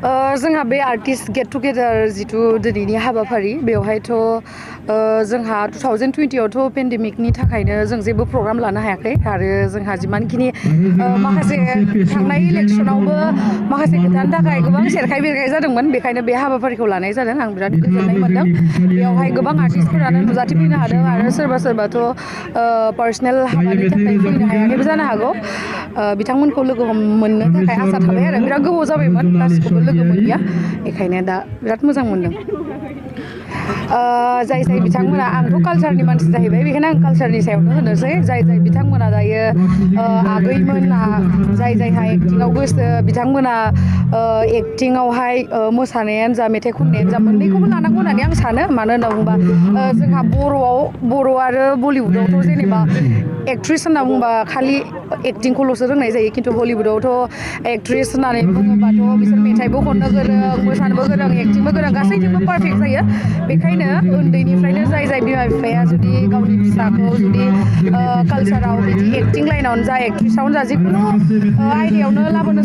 जोंहा बे artist gate together जिथु दिनैनि हाबाफारि बेवहायथ' जोंहा 2020 आवथ' पेन्डेमिकनि थाखायनो जों जेबो प्रग्राम लानो हायाखै आरो जोंहा जिमानखिनि माखासे थांनाय इलेक्सनावबो माखासे खोथानि थाखाय गोबां सेरखाय बेरखाय जादोंमोन बेखायनो बे हाबाफारिखौ लानाय जादों आं बिराद गोजोननाय मोन्दों बेवहाय गोबां आर्टिस्टफोरानो नुजाथिफैनो हादों आरो सोरबाथ' पार्सनेल हाबानि थाखाय फैनो हायाखैबो जानो हागौ बिथांमोनखौ लोगो मोननो थाखाय आसा थाबाय आरो बिराद गोबाव जाबायमोन गासिखौबो लोगो मोनैया बेखायनो दा बिराद मोजां मोनदों जाय बिथांमोना आंथ' कालचारनि मानसि जाहैबाय बेखायनो आं कालचारनि सायावनो होनोसै जाय बिथांमोना दायो आगैमोना जायहा एक्टिंआव गोसो बिथांमोना एक्टिंआवहाय मोसानायानो जा मेथाइ खननायानो जा मोननैखौबो लानांगौ होननानै आं सानो मानो होनना बुङोबा जोंहा बर' आरो बलिउडआवथ' जेनेबा एक्ट्रिस होनना बुंबा खालि एक्टिंखौल'सो रोंनाय जायो खिन्थु हलिउडआवथ' एक्ट्रिस होननानै बुङोबाथ' बिसोर मेथाइबो खननो गोरों मोसानोबो गोरों एक्टिंबो गोरों गासैजोंबो पारफेक्ट जायो बेखायनो उन्दैनिफ्रायनो जाय बिमा बिफाया जुदि गावनि फिसाखौ जुदि कालचाराव बिदि एक्टिं लाइनावनो जा एक्ट्रिसावनो जा जिखुनु आयदायावनो लाबोनो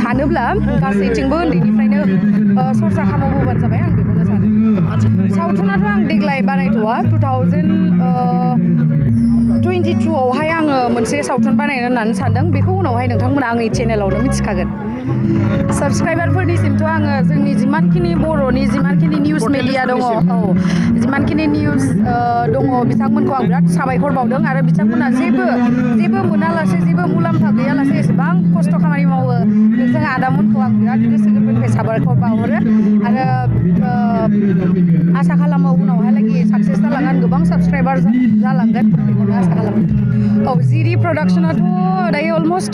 सानोब्ला गासैथिंबो उन्दैनिफ्रायनो सरसा खालामबोबानो जाबाय आं बेखौनो सानो सावथुनाथ' आं देग्लाय बानायथ'वा 2022 आवहाय आङो मोनसे सावथुन बानायनो होननानै सानदों बेखौ उनावहाय नोंथांमोना आंनि चेनेलावनो मिथिखागोन साबस्क्राइबारफोरनिसिमथ' आङो जोंनि जिमानखिनि बर'नि जिमानखिनि निउस मिडिया दङ जिमानखिनि निउस दङ बिथांमोनखौ आं बिराद साबायखर बावदों आरो बिथांमोना जेबो मोनालासे जेबो मुलाम्फा गैयालासे एसेबां खस्थ' खामानि मावो नोंथाङा आदामोनखौ आं बिराद गोसो गोरबोनिफ्राय साबायखर बावहरो आरो आसा खालामो उनावहालागि साक्सेस जालांगोन गोबां साबस्क्राइबार जालांगोन बेखौनो आसा खालामो जिरि प्रडाक्सनाथ' दायो अलमस्ट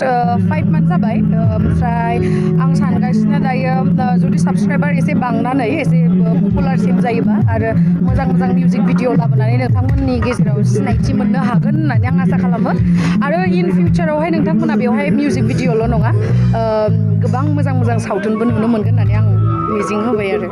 5 मान्थ जाबाय ओमफ्राय आं सानगासिनो दायो जुदि साबस्क्राइबार एसे बांनानै एसे पपुलारसिन जायोबा आरो मोजां मिउजिक भिडिअ लाबोनानै नोंथांमोननि गेजेराव सिनायथि मोननो हागोन होननानै आं आसा खालामो आरो इन फिउचारावहाय नोंथांमोना बेवहाय मिउजिक भिडिअल' नङा गोबां मोजां सावथुनबो नुनो मोनगोन होननानै आं मिजिं होबाय आरो